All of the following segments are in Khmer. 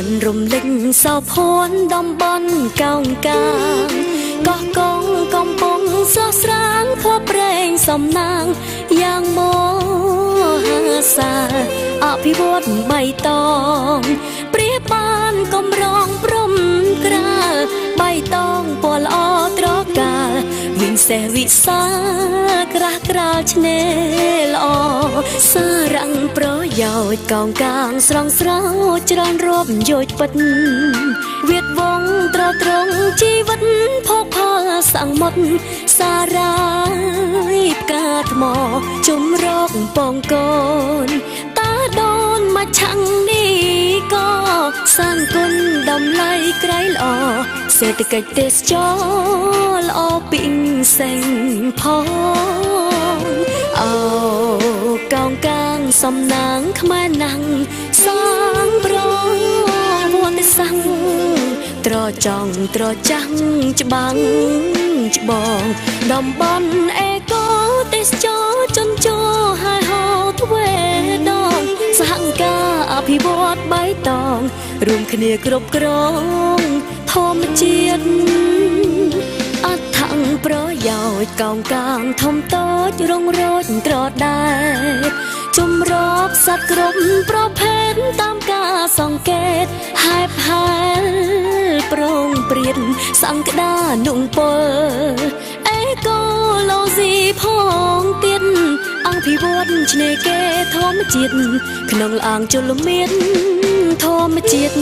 ន់រំលេចសោភ័ណ្ឌតំបន់កោងកាងកោះកុងកំពុងស្រស់ស្រាងភ័ព្វព្រេងសំណាងយ៉ាងមហាសាលអភិវឌ្ឍបៃតងព្រាបានកំរងព្រំក្រាលបៃតងពណ៌ល្អត្រកាលវិញសេះវិសាលក្រាស់ក្រាលឆ្នេរល្អសារៈប្រយោជន៍កោងកាងស្រងស្រោច្រើនរាប់យោជពិតវៀតវងត្រត្រង់ជីវិតភោគផលសង្មុតសារាយផ្កាថ្មជំរកពងកូនតាដូនមកឆាំងនេះក៏សាងគុណតម្លៃក្រៃល្អសេដ្ឋកិច្ចទេសចរល្អពីងសេងផងអោកោងកាងសំណាងខ្មែរណាំងសាងប្រវត្តិសាស្ត្រត្រចង់ត្រចាំងច្បាំងច្បងតំបន់អេកូទេសចរជន់ជោហើយហោទ្វេដងសហការអភិវឌ្ឍបៃតងរួមគ្នាគ្រប់គ្រងធម្មជាតិអត្ថប្រយោជន៍កោងកាងធំតូចរុងរោចត្រដែតជំរកសត្វគ្រប់ប្រភេទតាមការសង្កេតហែបហែលប្រងព្រានសង្ក្តានុពលអេកូឡូស៊ីផងទៀតអង្គភិវឌ្ឍឆ្នេរគេធម្មជាតិក្នុងលាងជលមានធម្មជាតិ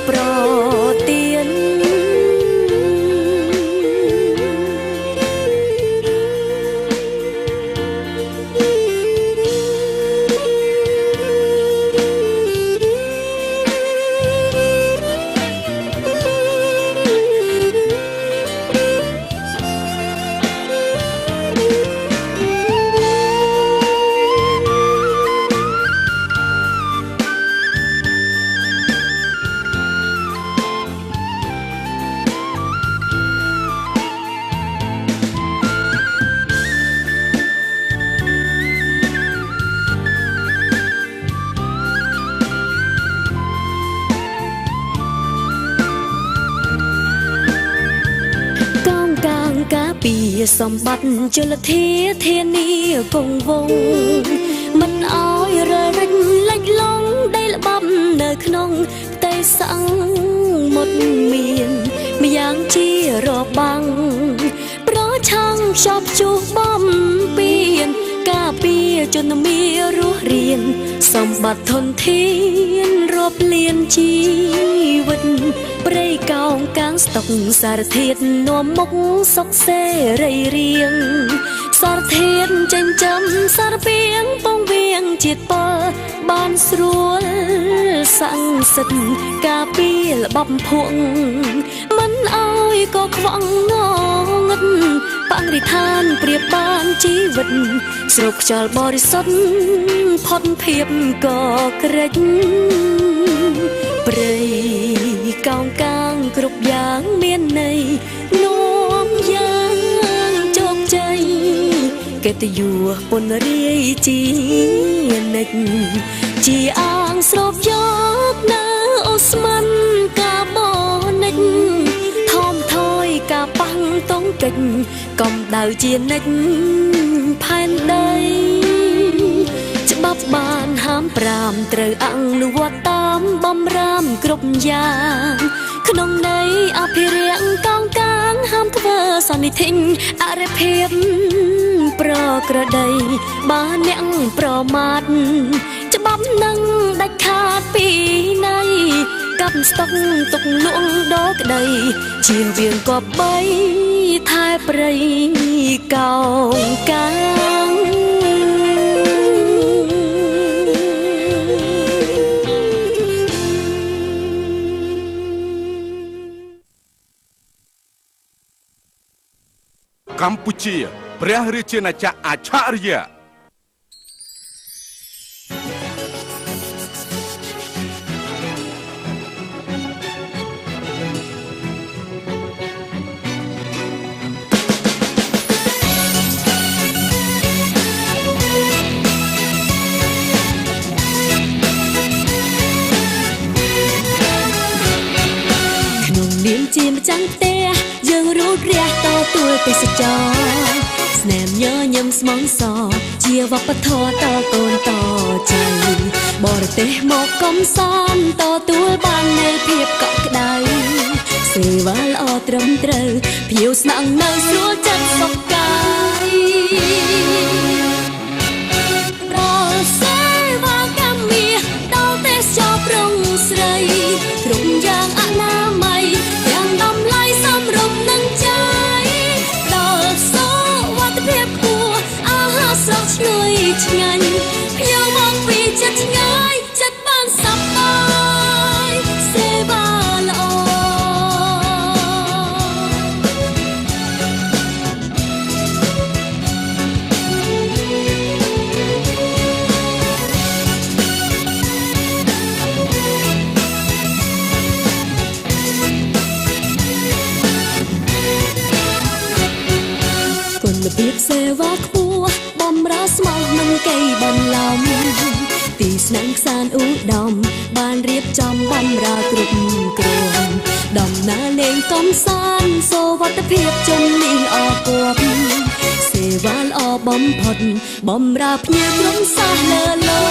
ប្រទានសម្បត្តិជលធាធានាគង់វង្សមិនអោយររិញលិចលង់ដីល្បាប់នៅក្នុងផ្ទៃសង្មុតមានម្យ៉ាងជារបាំងប្រឆាំងខ្ជាប់ជួសបំពេញការពារជនមារស់រៀនសម្បត្តិធនធានរាប់លានជីវិតព្រៃកោងកាងស្តុកសារធាតុនាំមុខសុខសេរីរៀងសារធាតុចិញ្ចឹមសារពីងពងវៀងជាតិពលបានស្រួលស័ង្កសិទ្ធការពារល្បាប់ភួងមិនអោយក៏ខ្វងងងឹតបរិស្ថានប្រៀបបានជីវិតស្រូបខ្យល់បរិសុទ្ធផុតភាពកក្រិចព្រៃកោងកាងគ្រប់យ៉ាងមានន័យនាំយ៉ាងជោគជ័យកិត្តិយសពនរាយជានិច្ចជាអាងស្រូបយកនៅអូស្មန်កាបូនិចថមថយការប៉ាំងតងកិច្ចកំដៅជានិច្ចផែនដីច្បាប់បានហាមប្រាមត្រូវអនុវត្តតាមបំរាមគ្រប់យ៉ាងក្នុងន័យអភិរក្សកោងកាងហាមធ្វើសន្និធិអរិភាពប្រក្រតីបើអ្នកប្រមាថច្បាប់នឹងដាច់ខាតពីណៃកាប់ស្តុកទុកលួងដកក្តីជាវៀងកបីថែព្រៃកោងកាងកម្ពុជាព្រះរាជាណាចក្រអច្ឆរិយៈ ចាំងផ្ទះយើងរូតរះតទួលទេសចរស្នេហ៍ញញឹមស្មងសជាវប្បធម៌តកូនតចៅបរទេសមកកំសាន្តតទួលបាននៅភាពកក់ក្ដៅសេវាល្អត្រឹមត្រូវភ្ញៀវស្នាក់នៅស្រួលចិត្តសុខកាយដល់សេវាកម្មមាសដល់ទេសចរប្រុងស្រីគ្រប់យ៉ាងអនាម័យទាំងតម្លៃសមរម្យនឹងចាយដល់សុវត្ថិភាពខ្ពស់អាហារស្រស់ឈ្ងុយឆ្ងាញ់ភ្ញៀវមកពីចិត្តឆ្ងាយចិត្តបានសប្បាយសេវាល្អគុណភាពសេវាខ្ពស់បំរើស្មោះមិនកៃបន្លំទីស្នាក់ខ្សានឧត្តមបានរៀបចំបំរើគ្រប់គ្រាន់ដំណើរលេងកំសាន្តសុវត្ថិភាពជំនាញល្អគប់សេវាល្អបំផុតបំរើភ្ញៀវក្រុមសាសលើលោ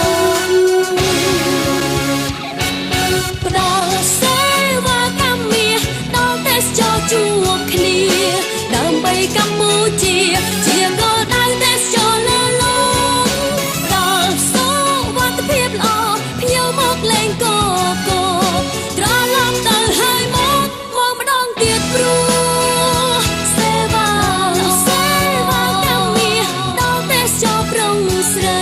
កផ្ដល់សេវាកម្មមាសដល់ទេសចរជួបគ្នាដើម្បីកម្ពុជាជាគោលដៅទេសចរលើលោកដល់សុវត្ថិភាពល្អភ្ញៀវមកលេងកកត្រឡប់ទៅហើយមកមកម្ដងទៀតព្រោះសេវាសេវាកម្មមាសដល់ទេសចរប្រុងស្រី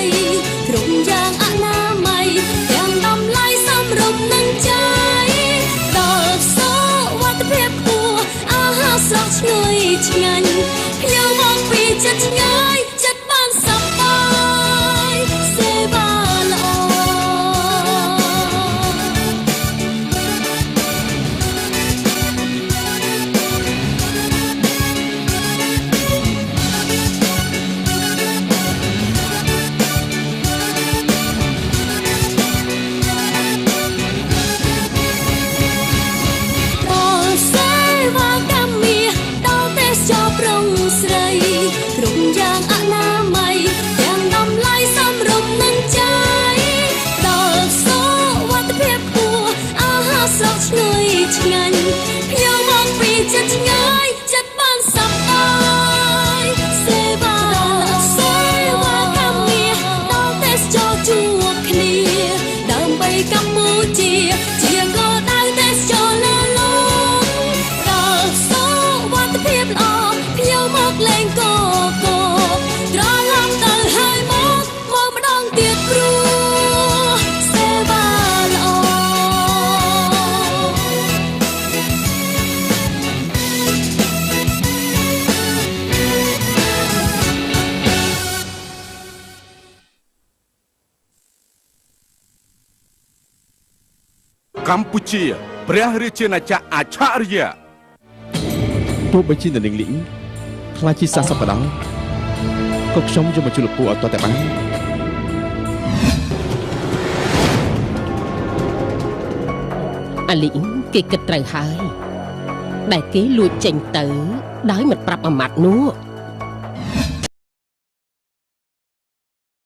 គ្រប់យ៉ាងអនាម័យទាំងតម្លៃសមរម្យនឹងចាយដល់សុវត្ថិភាពខ្ពស់អាហារស្រស់ឈ្ងុយឆ្ងាញ់ភ្ញៀវមកពីចិត្តឆ្ងាយចិត្តបានសប្បាយសេវាល្អដល់សេវាកម្មមាសដល់ទេសចរប្រុងស្រីគ្រប់យ៉ាងអនាម័យទាំងតម្លៃសមរម្យនឹងចាយដល់សុវត្ថិភាពខ្ពស់អាហារស្រស់ឈ្ងុយឆ្ងាញ់ភ្ញៀវមកពីចិត្តឆ្ងាយចិត្តបានសប្បាយសេវាសេវាកម្មមាសដល់ទេសចរជួបគ្នាដើម្បីកម្ពុជាជាគោលដៅទេសចរលើលោកដល់សុវត្ថិភាពល្អភ្ញៀវមកលេងកកត្រឡប់ទៅហើយមកមកម្ដងទៀតព្រោះសេវាល្អ កម្ពុជាព្រះរាជាណាចក្រអច្ឆរិយៈ ទោះបីជានាងលីងខ្លាចជាសាសពក៏ដោយក៏ខ្ញុំយកមកជួយលោកពូឲ្យតតែបាន អាលីងគេគិតត្រូវហើយដែលគេលួចចេញទៅដោយមិនប្រាប់អាម៉ាត់នោះ